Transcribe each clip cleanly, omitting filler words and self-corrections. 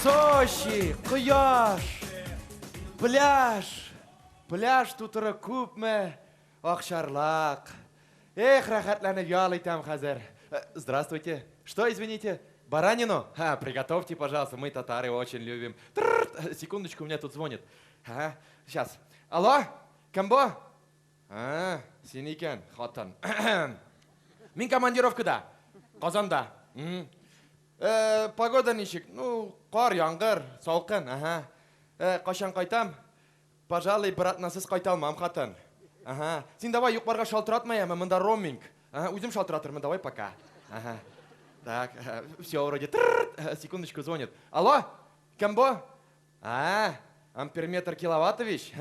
Сочи, кояш, пляж. Пляж тутыры күпме акчарлак. Эх, рәхәтләнеп ял итәм хәзер. Здравствуйте. Что, извините? Баранину? Ха, приготовьте, пожалуйста, мы татары очень любим. Трррт. Секундочку, у меня тут звонит. Ага, сейчас. Алло, кем бу? А, син икән, хатын. Мин командировкада, Казанда. Погода ничек? Ну, кар, яңгыр, салкын, ага. Кайчан кайтам? Пожалуй, бер атнасыз кайта алмам, хатын. Ага. Син давай юк-барга шалтыратма, яме, монда роуминг. Ага, үзем шалтыратырмын, давай пока. Ага. Так, все вроде. Трррт. Секундочку, звонит. Алло, кем бу? А, Амперметр Киловатович?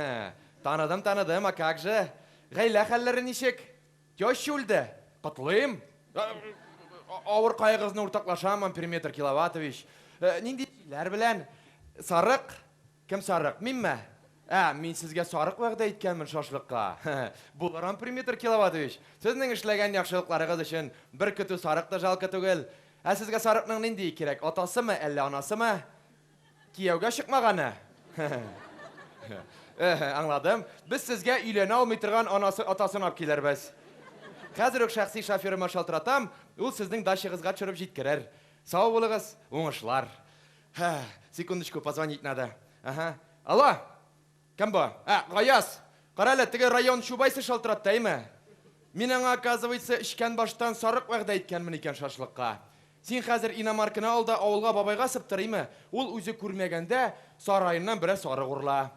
Таныдым, таныдым, а как же? Гаилә хәлләре ничек? Теща үлде. Котлыйм. Авыр кайгыгызны уртаклашам, Амперметр Киловатович. Нинди җилләр белән? Сарык? Кем сарык? Минме? Ә, мин сезгә сарык вәгъдә иткәнмен шашлыкка. Булыр, Амперметр Киловатович. Сезнең эшләгән яхшылыкларыгыз өчен бер көтү сарык та жалко түгел. Ә сезгә сарыкның ниндие кирәк, атасымы, әллә анасымы? Кияүгә чыкмаганы? Аңладым. Без сезгә өйләнә алмый торган анасы, атасын алып килербез. Хәзер үк шәхси шоферыма шалтыратам, ул сезнең дачагызга төшереп җиткерер. Сау булыгыз, уңышлар. Секундочку, позвонить надо. Ага. Алло! Кем бу? Ә, Гаяз! Кара әле, теге район Чубайсы шалтыратты, әйме? Мин аңа, оказывается, эчкән баштан сарык вәгъдә иткәнмен икән шашлыкка. Син хәзер иномарканы ал да авылга бабайга сыптыр, име? Ул үзе күрмәгәндә сараеннан берәр сарык урла.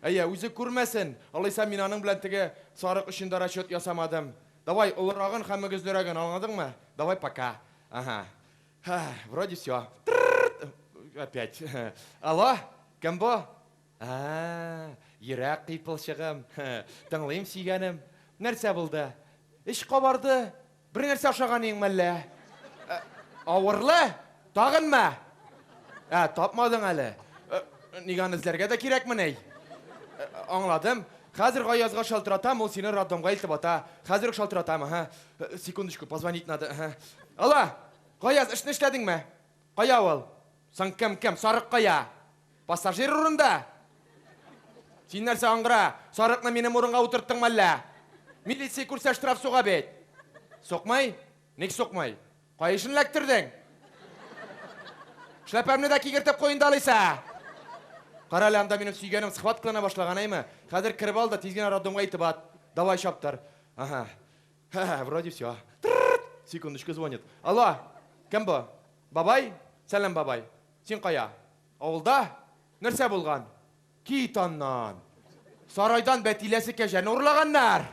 Әйе, үзе күрмәсен, алайса мин аның белән теге сарык өчен дә расчет ясамадым. Давай, олырагын һәм мөгезлерәген, аңладыңмы? Давай, пока. Ага. Ха, вроде все. Трррт. Опять. Алло, кем бу? А, йөрәк кыйпылчыгым. Тыңлыйм, сөйгәнем. Нәрсә булды? Эч кабарды. Бер нәрсә ашаган идең мәллә? Э, авырлы? Тагынмы? Ә, тапмадың әле. Э, нигә аны эзләргә дә кирәкмени? Э, аңладым. Хәзер Гаязга шалтыратам, ул сине роддомга илтеп ата. Хәзер үк шалтыратам, ага. Секундочку, позвонить надо. Ага. Алло, Гаяз, эшне эшләдеңме? Кая ул? Соң кем, кем? Сарык кая? Пассажир урында? Син нәрсә аңгыра? Сарыкны минем урынга утырттыңмы әллә? Милиция күрсә штраф суга бит. Сукмый? Ник сукмый? Каешын эләктердең? Шляпәмне дә кигертеп куй инде алайса. Кара әле, анда минем сөйгәнем схваткалана башлаган, әйме? Хәзер кереп ал да тиз генә роддомга илтеп ат. Давай чаптыр. Ага. Ха, вроде все. Секундочку, звонит. Алло, кем бу? Бабай? Сәлам, бабай. Син кая? Авылда? Нәрсә булган? Кит аннан. Сарайдан бәтиләсе кәҗәне урлаганнар.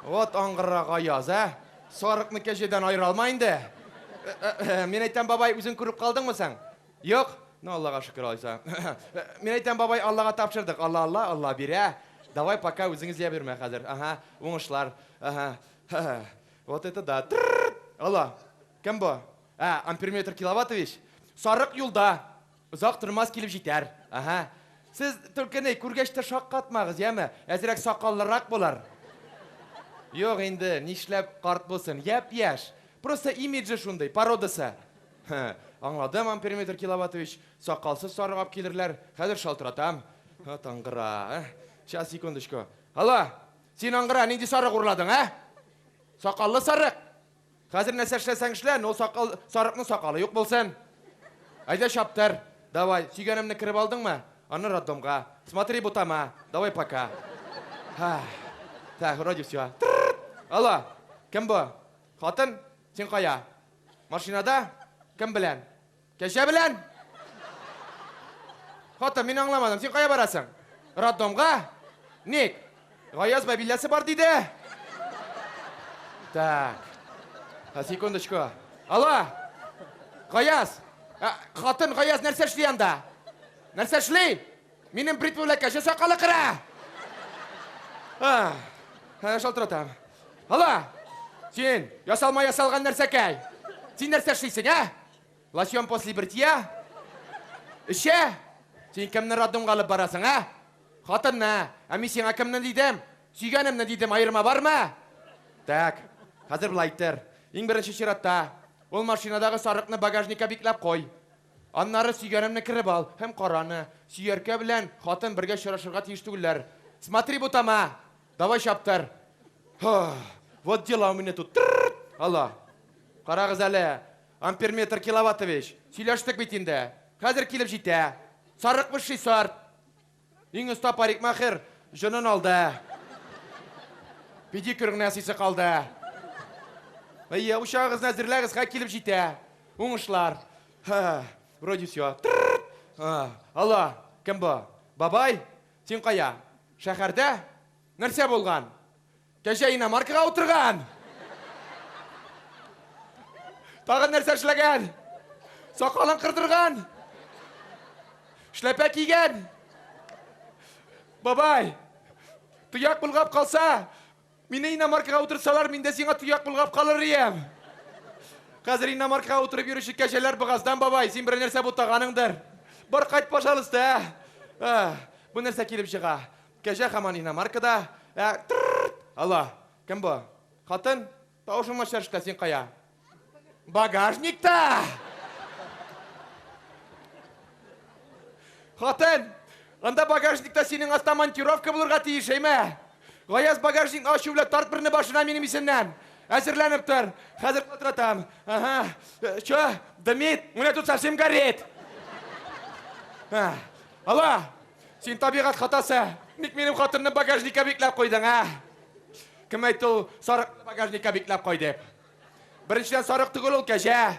Вот аңгыра Гаяз, ә? Сарыкны кәҗәдән аера алма инде. Мин әйтәм, бабай, үзең күреп калдыңмы соң? Юк? Ну, Аллага шөкер, алайса. Мин әйтәм, бабай, Аллага тапшырдык. Алла, Алла, Алла бирә. Давай, пока үзең эзләп йөрмә хәзер. Ага, уңышлар. Ага. Вот это да. Алло, кем бу? Ә, Амперметр Киловатович, сарык юлда. Озак тормас килеп җитәр. Ага. Сез только ни, күргәч тә шаккатмагыз, яме? Әзрәк сакаллырак булыр. Юк инде, нишләп карт булсын? Япь-яшь. Просто имиджы шундый, породасы. Һе, аңладым, Амперметр Киловатович. Сакалсыз сарык алып килерләр. Хәзер шалтыратам. Вот аңгыра, ә. Сейчас, секундочку. Алло, син аңгыра, нинди сарык урладың, ә? Сакаллы сарык. Хәзер нәрсә эшләсәң эшлә, но сакал, сарыкның сакалы юк булсын. Әйдә чаптыр. Давай, сөйгәнемне кереп алдыңмы? Аны роддомга. Смотри бутама. Давай пока. Ха. Так, вроде все. Алло, кем бу? Хатын, син кая? Машинада? Кем белән? Кәҗә белән? Хатын, мин аңламадым, син кая барасың? Роддомга? Ник? Гаяз бәбиләсе бар диде. Так. А, секундочку. Алло! Гаяз! А, хатын, Гаяз нәрсә эшли анда? Нәрсә эшли? Минем бритва белән кәҗә сакалы кыра! А, шалтыратам. Алло! Син, ясалма ясалган нәрсәкәй! Син нәрсә эшлисең, ә? Лосьон после бритья? Эчә? Син кемне роддомга алып барасың, ә? Хатынны. Ә мин сиңа кемне дидем? Сөйгәнемне дидем, аерма бармы? Так, хәзер болай итер. Иң беренче чиратта, ул машинадагы сарыкны багажникка бикләп куй. Аннары сөйгәнемне кереп ал һәм кара аны. Сөяркә белән хатын бергә очрашырга тиеш түгелләр. Смотри бутама! Давай чаптыр. Вот дела у меня тут. Алло. Карагыз әле, Амперметр Киловаттович, сөйләштек бит инде. Хәзер килеп җитә. Сарык высший сорт. Иң оста парикмахер җонын алды. Педикюр генә ясыйсы калды. Әйе, учагыгызны әзерләгез, хәзер килеп җитә. Уңышлар. Вроде все. Алло, кем бу? Бабай, син кая? Шәһәрдә? Нәрсә булган? Кәҗә иномаркага утырган! Тагын нәрсә эшләгән? Сакалын кырдырган! Эшләпә кигән! Бабай, тояк болгап калса, мине иномаркага утыртсалар, мин дә сиңа тояк болгап калыр ием. Хәзер иномаркага утырып йөрүче кәҗәләр богаздан, бабай, син берәр нәрсә бутаганыңдыр. Бар кайт, пожалуйста, ә? Бу нәрсә килеп чыга? Кәҗә һаман иномаркада. Ә, трррт! Алло, кем бу? Хатын? Тавышың начар ишетелә, син кая? Багажникта! Хатын, анда багажникта синең аста монтировка булырга тиеш, әйме? Гаяз багажникны ачу белән тарт берне башына минем исемнән. Әзерләнеп тор. Хәзер калтыратам. Ага. Чё? Дымит? У меня тут совсем горит. Алло, Син табигать хатасы. Ник минем хатынны багажникка бикләп куйдың, ә? Кем әйтте ул сарыкны багажникка бикләп куй дип? Беренчедән сарык түгел ул кәҗә.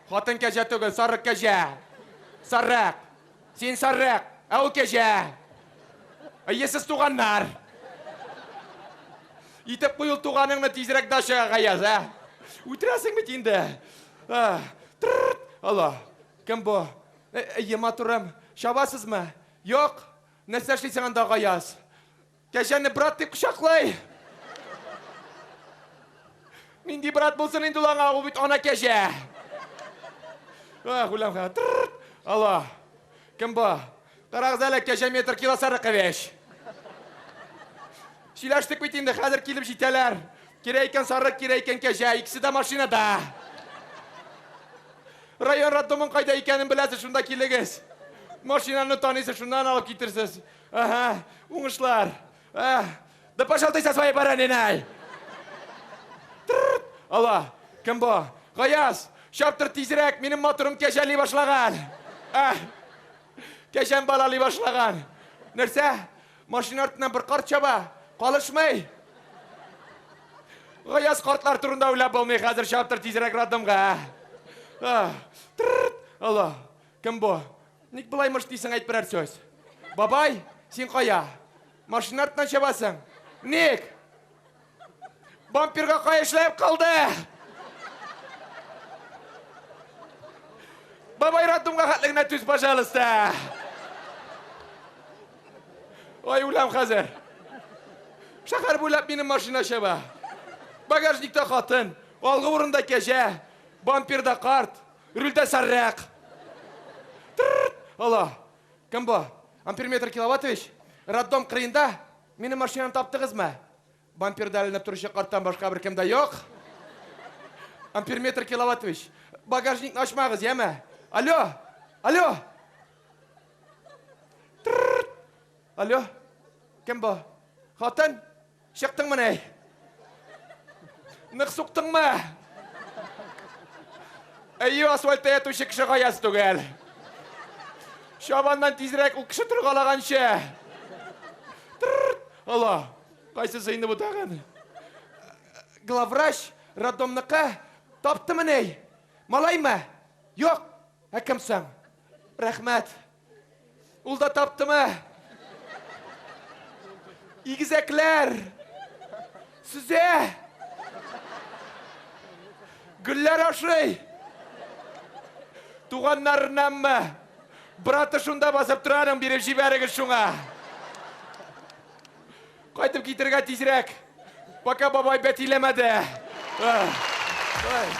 Хатын кәҗә түгел, сарык кәҗә. Сарык. Син сарык, ә ул кәҗә. Әйе, сез туганнар. Итеп куй ул туганыңны тизрәк дачага Гаяз, ә? Үтерәсең бит инде. Алла, кем бу? Әйе, матурым. Чабасызмы? Юк. Нәрсә эшлисең анда, Гаяз? Кәҗәне брат дип кочаклый. Нинди брат булсын инде ул аңа, ул бит ана кәҗә. Ах, үләм хәзер. Алло. Кем бу? Карагыз әле, кәҗә метр кило сарыкович. Сөйләштек бит инде, хәзер килеп җитәләр. Кирәк икән сарык, кирәк икән кәҗә, икесе дә машинада. Район роддомын кайда икәнен беләсез, шунда килегез. Машинаны таныйсыз, шуннан алып китерсез. Ага, уңышлар. А, да пошел ты со своей бараниной. Алла, кем бу? Гаяз, чаптыр тизрәк, минем моторым кәҗәли башлаган. А, кәҗәм балалый башлаган. Нәрсә? Машина артыннан бер карт чаба. Калышмый. Гаяз картлар турында уйлап булмый, хәзер чаптыр тизрәк роддомга. Алла, кем бу? Ник болай мыштыйсың, әйт берәр сүз. Бабай, син кая? Машина артыннан чабасың. Ник? Бамперга кая эшләп калды? Бабай роддомга хәтле генә түз, пожалуйста. Ой, үләм хәзер. Шәһәр буйлап минем машина чаба. Багажникта хатын, алгы урында кәҗә, бамперда карт, рульдә саррак. Алла, кем бу? Амперметр Киловаттович, роддом кырыенда минем машинаны таптыгызмы? Бамперда эленеп торучы карттан башка беркем дә юк. Амперметр Киловаттович, багажникны ачмагыз, яме? Алло, алло. Алло, кем бу? Хатын, чыктыңмыни? Нык суктыңмы? Әйе, асфальтта ятучы кеше Гаяз түгел. Чабаннан тизрәк ул кеше торгалаганчы. Алла, кайсысы инде бу тагын? Главврач роддомныкы таптымыни? Малаймы? Юк. Ә кем соң? Рәхмәт. Ул да таптымы? Игезәкләр! Сүзә! Гөлләр ашый! Туганнарыннанмы? Браты шунда басып тора аның, биреп җибәрегез шуңа. Кайтып китергә тизрәк. Пока бабай бәтиләмәде. Ай.